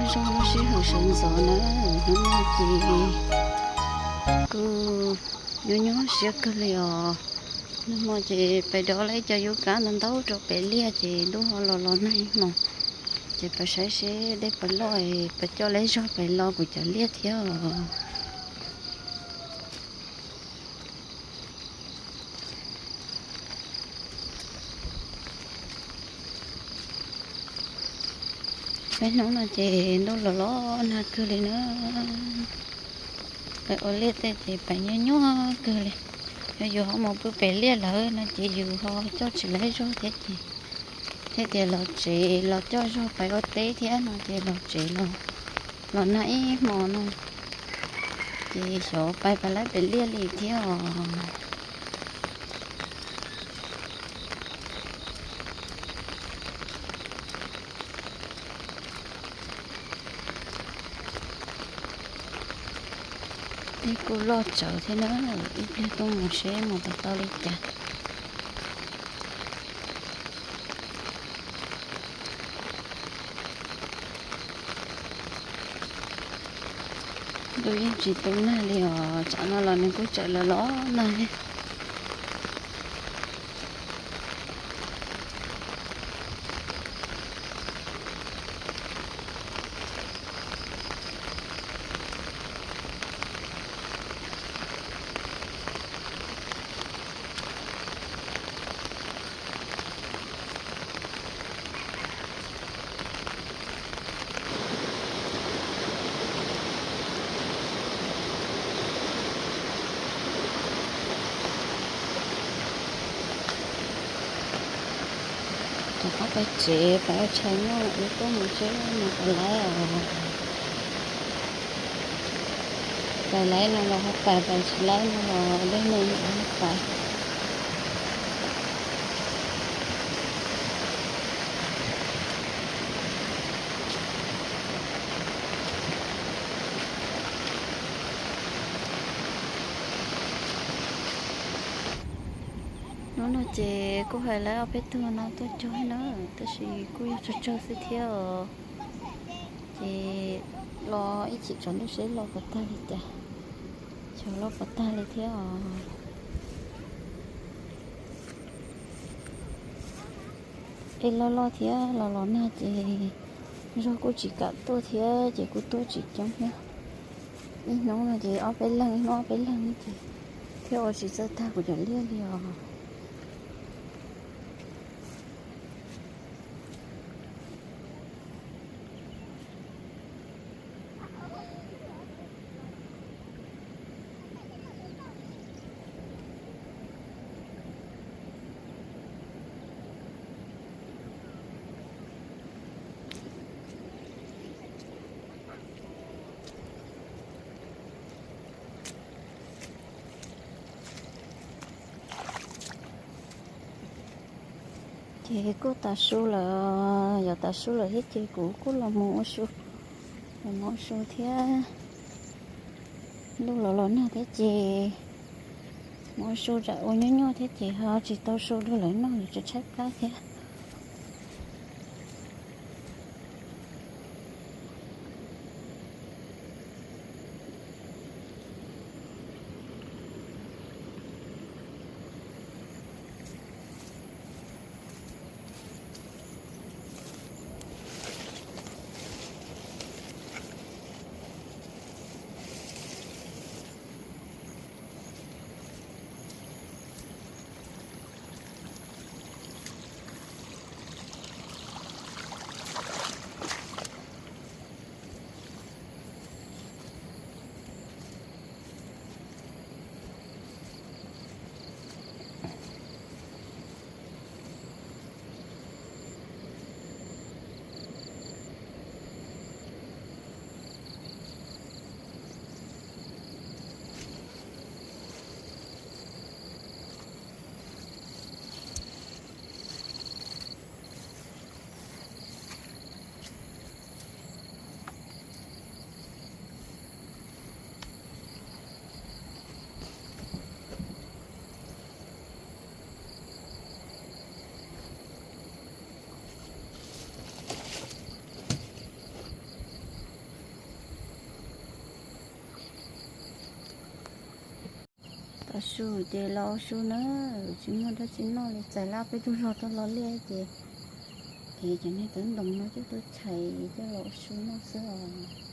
Txog lub sij hawm sawv ntxov na, hnub no ces kuj nyob nyob siab kawg li os. Nag hmo ces pais dov lawm cov yub kab ntau ntau rau pem liaj ces ntuj ho los los nag ib hmos. Ces pais saib seb dej puas loj, pais coj lawv zog pais lo kuv cov liaj thiab os. Peb hnub no ces ntuj los los nag kawg li na. Pais ua liaj tej ces pais nyob nyob kawg li. Yog yus ho mus pw pem liaj lawm no ces yus ho coj tsis laib zog thiab ces, thiaj tias los tsev los coj zog pais ua teb thiab no ces los tsev los, los nag ib hmo no ces xyov pais pais laib pem liaj li thiab os. Dej kuj loj tsawv thiab na, ib pliag tuaj mus seb mus puas tau li cas. Ntuj yeej tsis tu nag li os, tsam no los nws kuj tseem los los nag thiab. Rov qab pais tsev pais ua tshais noj, wb tuaj mus seb mus puas laib os. Pais laib no los ho pais, pais tsis laib no los dej nag los ho pais. Hnub no ces kuj hais lawv ob peb tug no tuaj cog na, tab sis kuj yog tsawg tsawg xwb thiab os. Ces los ib chim tsaus ntuj seb los puas tag li cas, xyov los puas tag li thiab os. Dej loj loj thiab los los nag ces zog kuj tsis kam tuaj thiab ces kuj tuaj tsis coob thiab. Ib hnub no ces ob peb leeg, ib hnub ob peb leeg ces thiaj ua tsis txawj tag kuv cov liaj li os. Ces kuj tas su lawm, yog tas su lawm thiab ces kuv kuj los mus ua su, los mus ua su thiab. Ntuj los los nag thiab ces mus ua su tsam ua nyuaj nyuaj thiab ces ho tsis tau su rau lawv noj, lawv tseem tshaib plab thiab. Los su ces los ua su na, tsis muaj dab tsi noj li, txais lawm peb tug zog rau los liaj ces, ces cov niag tawv ntoo no coj tuaj chais coj los ua su noj xwb os.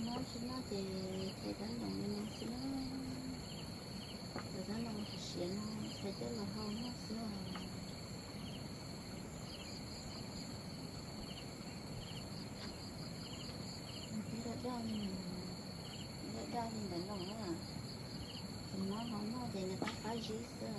Noj tsis noj ces txhais kab ntoo li no xwb na. Txhais kab ntoo siav siav no txhais coj los hau noj xwb os. Daj daj li, daj daj li ntawd los na. Ces noj hau noj ces nws qab qab zib xwb.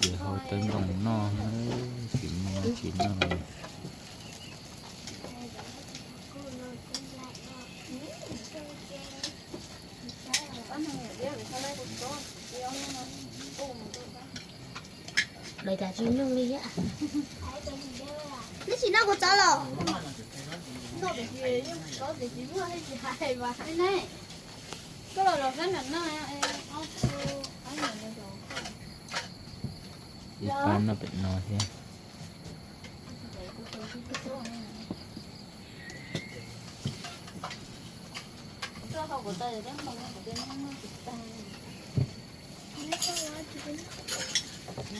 Ces hau tawb ntoo noj, tsis muaj tsis noj. Lawv cas tsis nug li thiab. Neb tsis noj kuv txov los? Koj los los sab nram no. Ib pab noj pem no thiab.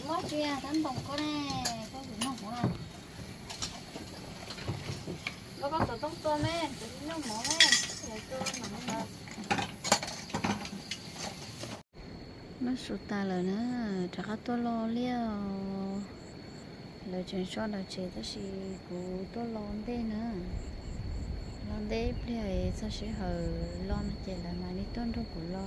Mob tsis tab npoo koj ne, koj kuv mob hov. Los koj xov tooj tua me, kuv tsis noj mov me, los tua mam li ntawd. Noj su tas lawm na, rov qab tuaj lo liaj. Lawv tseem tso nram tsev tab sis kuv tuaj lo ntej na. Lo ntej ib pliag txog sij hawm lo no ces lawv mam li tuaj nrog kuv lo.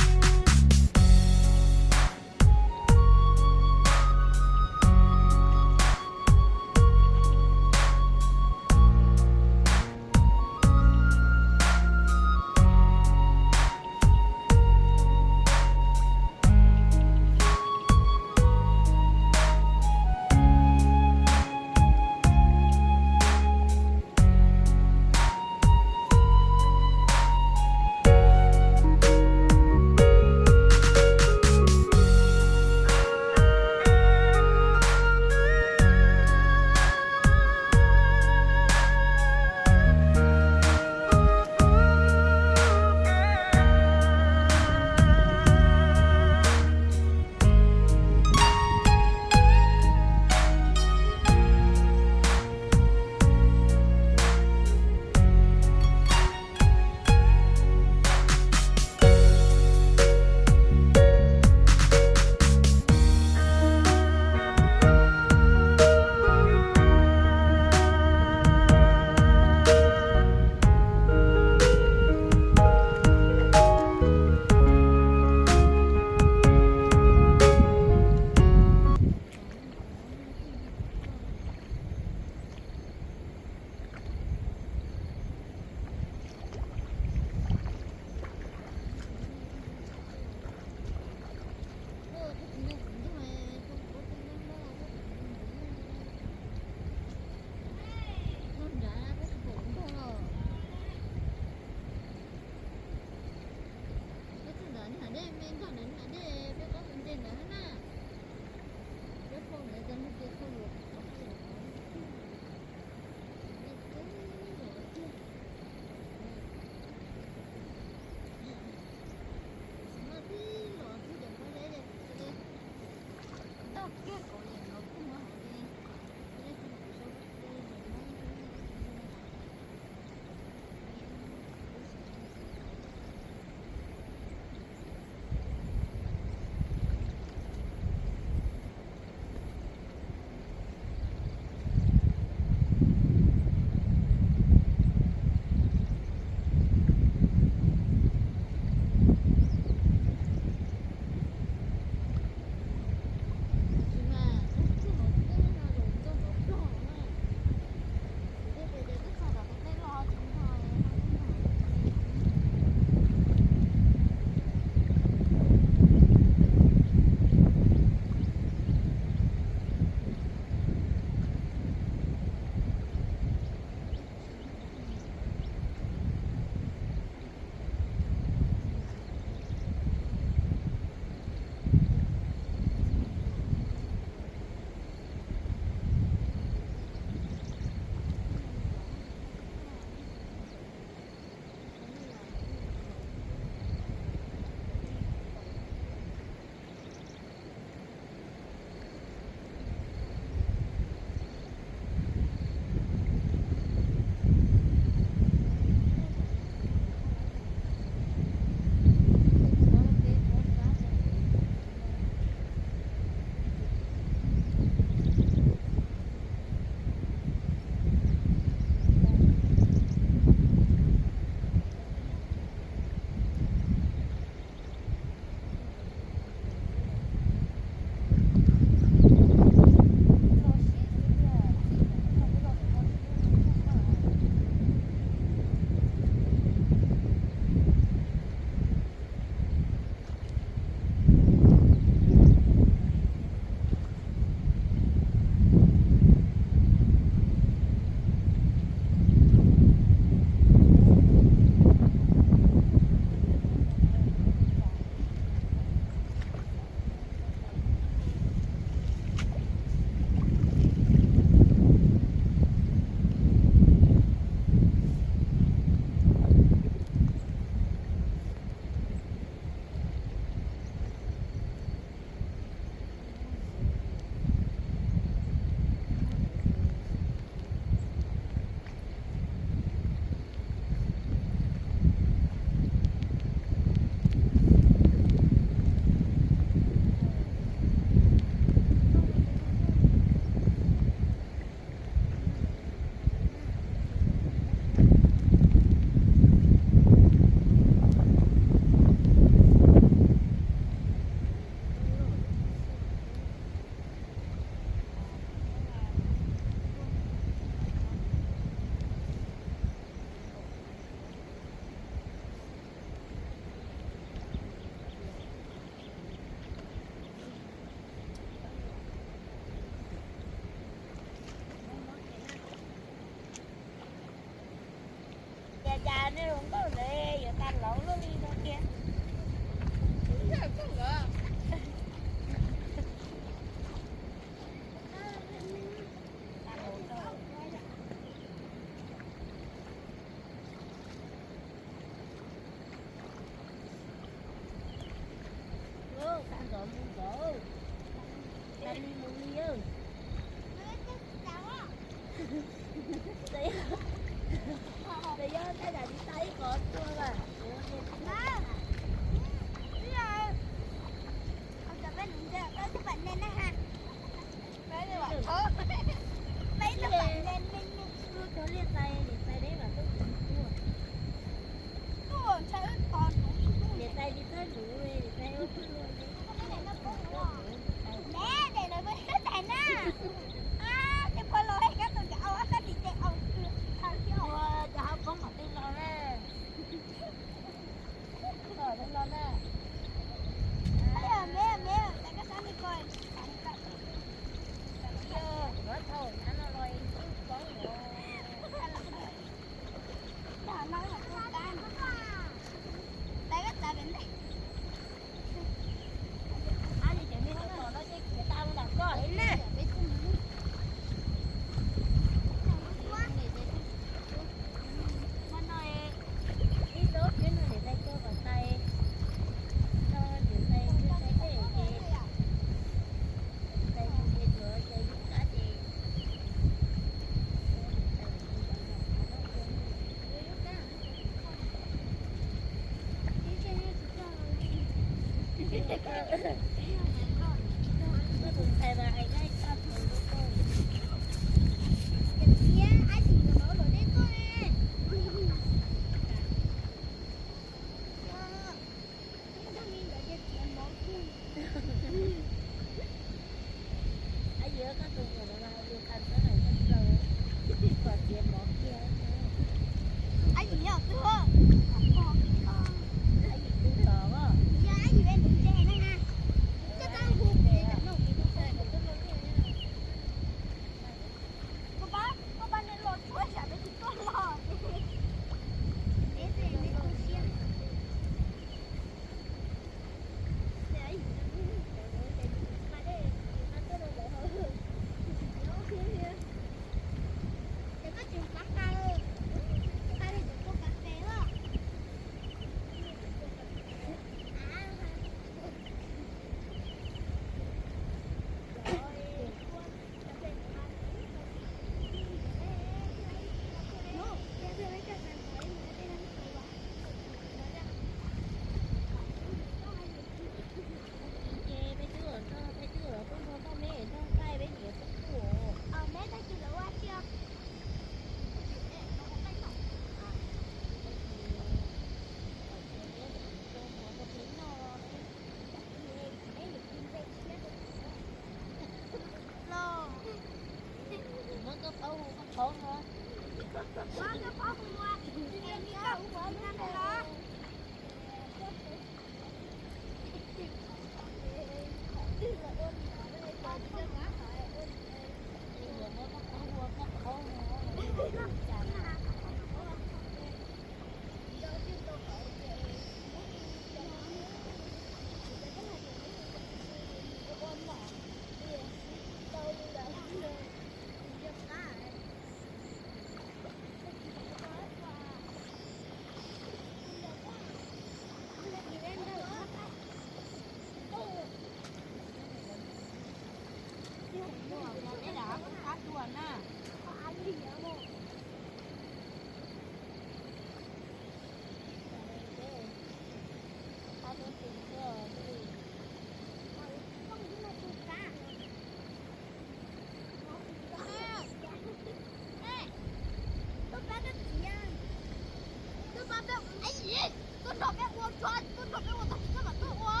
Tuaj nrog peb ua, tuaj nrog peb ua tag kis koj mam tuaj ua.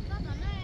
Koj tom no